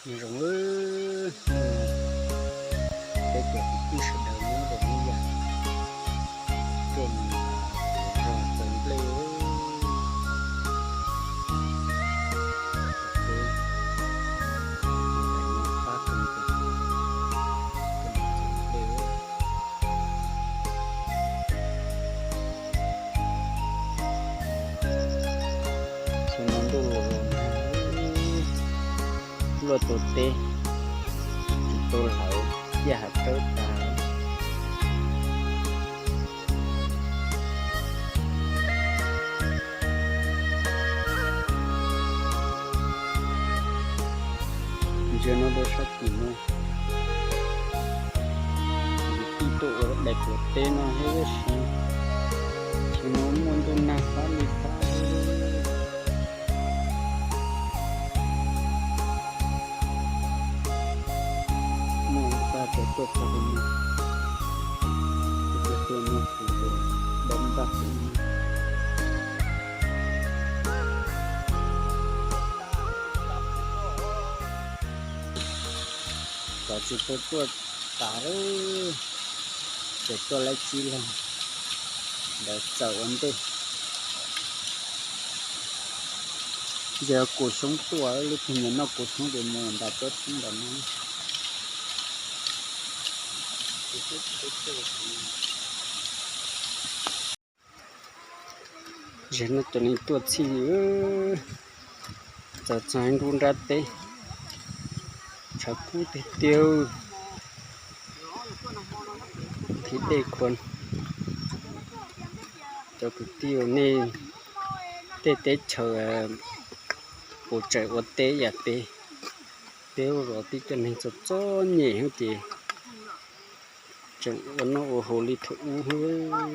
Nyob zoo, peb cov kwv tij sawv daws nyob rau lub yam tuaj mus zog txawv nplej. Peb mus pab kawg nkaus tuaj mus txawv nplej. Xyoo no ntuj los los nag, luaj tus teb tsis tau hlawv, ciaj hav tsawb tas. Ntsia no rau sab tim no, kwv tij tuaj ua daim tuav teb no thiab tab sis xyoo no muaj ntuj nag fab li fab. Muaj ib tag cov tuaj txog li no, tus tuaj no kuv tus dab ntaj kuv. Cov tsis tau tuaj tas, ces tuaj laib tsib leeg ntawd txawm ua ntej. Ntsia kuv xyoob tuaj, leej twg nyiam noj kuv xyoob ces mus nram tsob xyoob ntawm no. Ntsia no cov neeg tuaj txhij, txawm txog nruab nrab teb, tshav kub tiag tiag. Nqhis dej khuav. Cov kwv tij nej tej teb chaws puas tseem ua teb yam peb? Peb ua zos tib co neeg txom txom nyem ces tseem ua noj ua haus li thaum ub.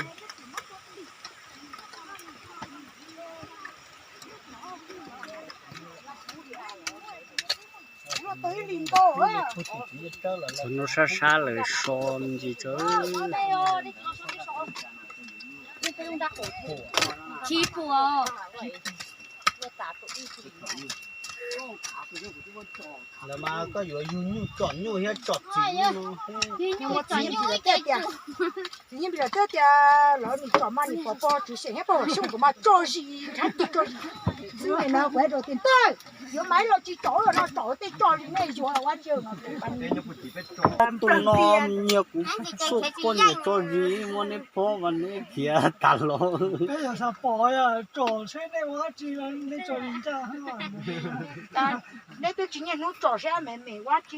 Txog no sab sab lawm so me ntsis tso. Lawv mas koj yuav yug nyuj tsom nyuj thiab tsom txiv no. Txiv yeej pom tias lawv nws tsom mas nws pom pog tsis xyeem thiab pog xyoo kuv mas tso zis nrhab tig tso zis. Xwb no kuv hais rau tias ntawd yuav maiv los tsis tsom los no tsom tej tso zis nej yuav ua tsi. Tus no nyiag kuv xuj quaj nyiag tso zis muab neb phob mas neb khiav tas los. Peb yog sab pom tsom seb nej ua dab tsi los nej tso zis ncaj. Neb twb tsis niaj hnub tsom seb me me ua dab tsi.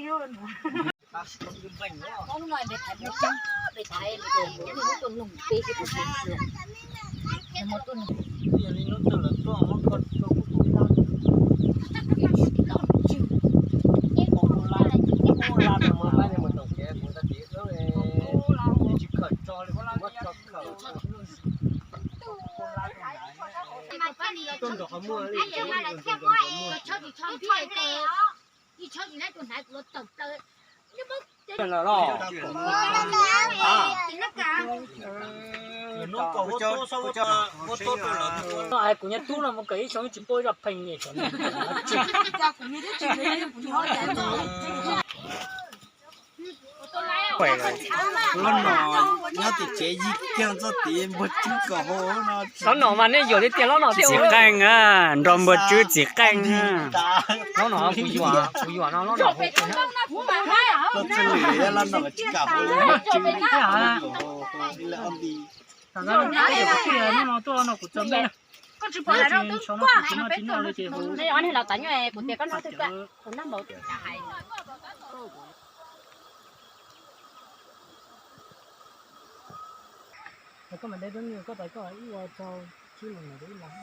Kuv niag tub no mus kawm ib xyoo tsis paub zaj pheej li. Lub no nyob tim tsev yig kiag txoj tid npawg Tswb kom hau no. Lub no mas nej yuam tiag tiag lub no. Txiv Qeej, nrog npawg Tswb Txiv Qeej. Lub no kuv yuam, kuv yuam no lub no. Lub no tsis kam hau li npawg Tswb. Lub no tuaj no kuv txawm npej. Koj tsis pom lawm rau twb kuaj hais no peb tuaj no tsis mus. Neb ob niag laus tas nyob kuv tias koj noj twg kuaj kuv noj npaum. Koj mam de rau nws koj tas koj ib ua tau tsib los ib los.